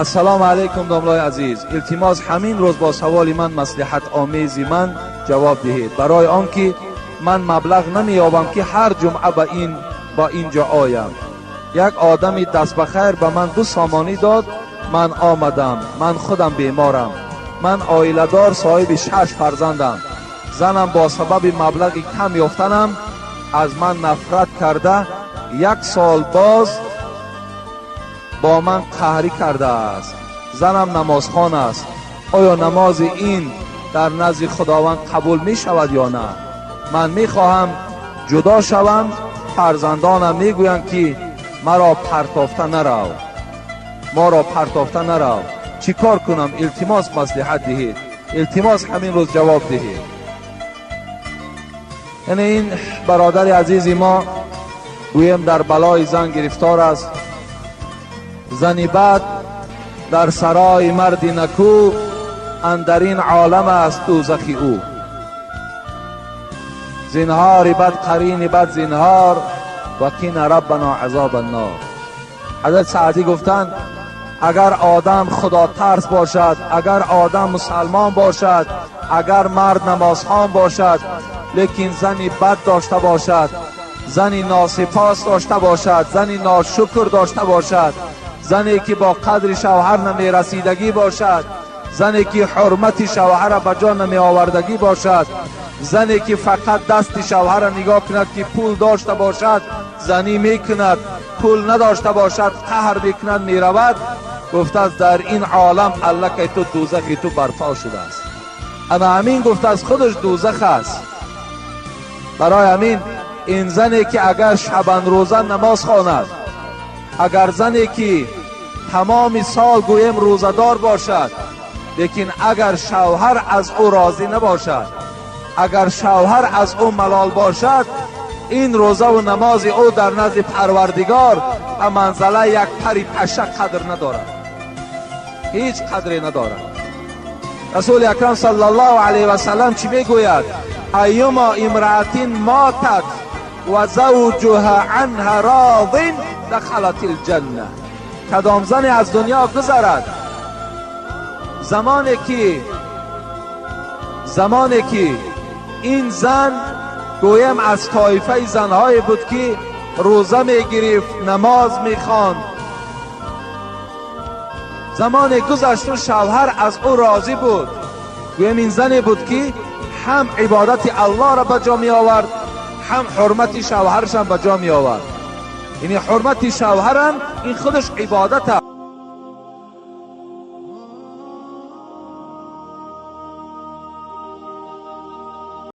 Ассалому алайкум, домлои азиз. Илтимос, ҳамин рӯз бо саволи ман маслиҳатомези ман ҷавоб диҳед, барои он ки ман маблағ намеёбам, ки ҳар ҷумъа ба ин ҷо оям. Як одами дастбахайр ба ман 2 сомонӣ дод, ман омадам. Ман худам беморам. Ман оиладор, соҳиби шаш фарзандам. Занам бо сабаби маблағи кам ёфтанам аз ман нафрат карда, як сол боз бо ман қаҳрӣ кардааст. Занам намозхон аст. Оё намози ин дар назди Худованд қабул мешавад ё на? Ман мехоҳам ҷудо шавам. Фарзандонам мегӯянд, ки маро партофта нарав, моро партофта нарав. Чӣ кор кунам? Илтимос, маслиҳат диҳед. Илтимос, ҳамин рӯз ҷавоб диҳед. Яъне ин бародари азизи мо, гӯем, дар балои зан гирифтор аст. Зани бад дар сарои марди накӯ андар ин олам аст дӯзахи ӯ. Зинҳори бад, қарини бад зинҳор, وقنا ربنا عذاب النار. Ҳазрат Саъдӣ гуфтанд: агар одам худотарс бошад, агар одам мусалмон бошад, агар мард намозхон бошад, лекин зани бад дошта бошад, зани носипос дошта бошад, зани ношукр дошта бошад, зане ки бо қадри шавҳар намерасидагӣ бошад, зане ки ҳурмати шавҳара ба ҷо намеовардагӣ бошад, зане ки фақат дасти шавҳара нигоҳ кунад, ки пул дошта бошад, занӣ мекунад, пул надошта бошад, қаҳр мекунад, меравад, гуфтааст, дар ин олам аллакай ту дӯзахи ту барпо шудааст. Ана ҳамин, гуфтааст, худаш дӯзах аст. Барои ҳамин ин зане ки агар шабанрӯза намоз хонад, агар зане ки тамоми сол, гӯем, рӯзадор бошад, лекин агар шавҳар аз ӯ розӣ набошад, агар шавҳар аз ӯ малол бошад, ин рӯзаву намози ӯ дар назди Парвардигор ба манзалаи як пари паша қадр надорад, ҳеҷ қадре надорад. Расули акрам саллаллоҳу алайҳи васаллам чӣ мегӯяд? أيما امرأة ماتت وزوجها عنها راض دخلت الجنة. Кадом зане аз дунё гузарад, замоне ки ин зан, гӯем, аз тоифаи занҳое буд, ки рӯза мегирифт, намоз мехонд, замоне гузашту шавҳар аз ӯ розӣ буд, гӯем, ин зане буд, ки ҳам ибодати Аллоҳро ба ҷо меовард, ҳам ҳурмати шавҳарашам ба ҷо меовард. Яъне ҳурмати шавҳарам ин худаш ибодат аст.